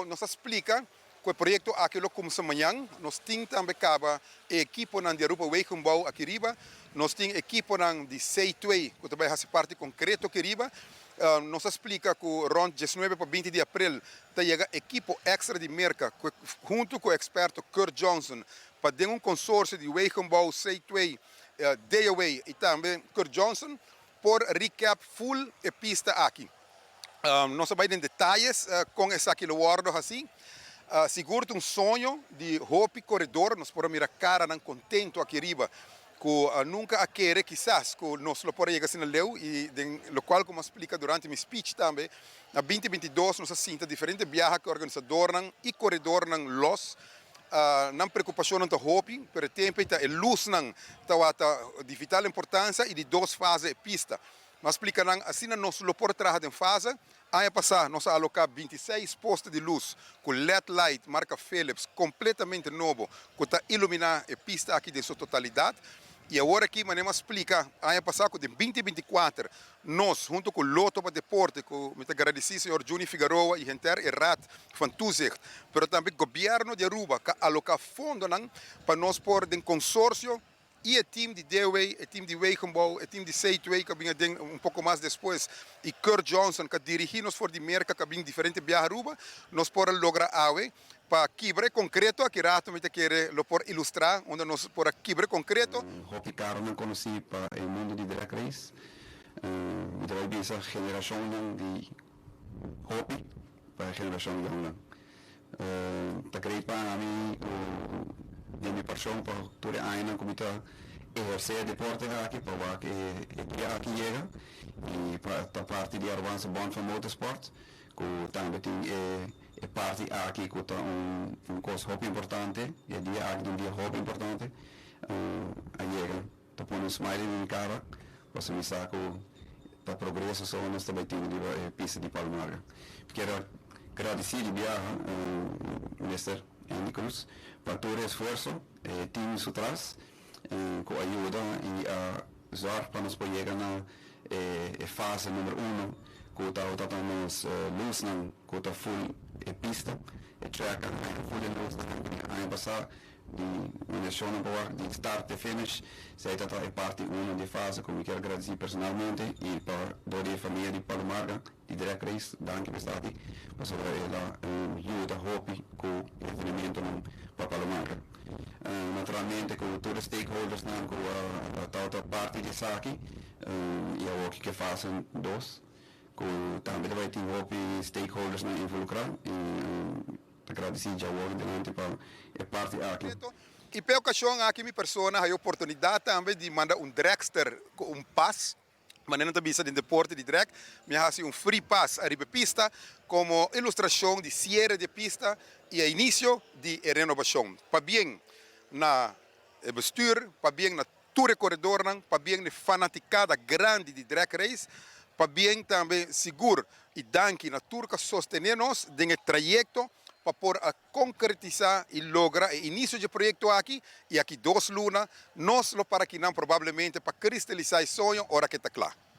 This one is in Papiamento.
Nos a splica cu e proyecto aki lo cuminsa mañan. Nos tin tambe caba e ekiponan di Aruba Wegenbouw aki riba. Nos tin ekiponan di C2 cu ta bay haci parti concreto aki riba. Nos a splica cu rond 19 pa 20 di april ta yega ekipo extra di Merca hunto cu experto Kurt Johnson pa den un consorcio di Wegenbouw, C2, DOW y tambe Kurt Johnson por recap full e pista aki. Nos a bay den detayes con esaki lo wordo haci. Sigur ta un soño di hopi coredor. Nos por a mira caranan contento aki riba cu nunca a kere kisas cu nos lo por a yega asina leu, y den locual como a splica durante mi speech tambe, na 2022 nos a sinta diferente biaha cu organisadornan y coredornan los. Nan preocupacionnan ta hopi, pero e tempo ta e luznan tawata di vital importancia y di dos fase e pista. M'a splica nan asina nos lo por traha den fase. Aña pasa nos a aloca 26 poste di luz cu LED light marca Philips completamente nobo cu ta ilumina e pista aki den su totalidad. Y awor aki, manera m'a splica aña pasa, cu den 2024 nos hunto cu Lotto pa Deporte, cu mi ta gradici señor Juni Figueroa y henter e Raad van Toezicht, pero tambe gobierno di Aruba cu a aloca fondonan pa nos por den consorcio y e team di DOW, e team di Wegenbouw, e team di C2 cu a bin aden un poco mas despues y Kurt Johnson cu a dirigi nos for di Merca, cu a bin diferente biaha Aruba, nos por a logra awe pa kibra e concreto. Aki rato mi ta kere lo por ilustra unda nos por a kibra e concreto. Hopi carronan conoci pa e mundo di drag race. Mi ta bay bisa generacionnan di hopi pa e generacion youngnan. Ta great pa ami cu den mi pasion pa tur e añanan cu mi ta eherce e deporte aki pa wak e dia aki yega y pa ta parti di Arubaanse Bond van Motorsport, cu tambe tin e parti aki cu ta un cos hopi importante. E dia aki ta un dia hopi importante a yega. Ta pone un smile den mi cara pasobra mi sa cu ta progreso so nos ta bay tin riba e pista di Palo Marga. Mi kier a gradici di biaha Minister Endy Croes pa tur e esfuerso, e team su tras cu a yuda y a zorg pa nos por yega na e fase number uno, cu ta nos luznan cu ta full e pista, e track a haya full e luznan aña pasa di nominacionnan pa wak di start te finish. Esey ta e parti uno di fase cu mi kier gradici personalmente y pa door di e famia di Palo Marga di Drag Race. Danki pa esaki, pasobra el a yuda hopi cu e evenementonan pa Palo Marga. Naturalmente cu tur e stakeholdersnan cu a tabata parti di esaki, y awor ki ke fase dos cu tambe ta bay tin hopi stakeholdersnan involucra, y ta gradici djawor delante pa e parti aki. Y p'e ocasion aki mi persona haya oportunidad tambe di manda un dragster cu un pas, manera nan ta bisa den deporte di drag. Mi a haci un free pass ariba e pista como ilustracion di cierre di e pista y e inicio di e renobacion. Pabien na e bestuur, pabien na tur e coredornan, pabien na e fanaticada grandi di drag race, pabien tambe sigur y danki na tur cu a sostene nos den e trayecto pa por a concretisa y logra e inicio di e proyecto aki, y aki 2 luna nos lo para akinan probablemente pa cristalisa e soño ora cu e ta cla.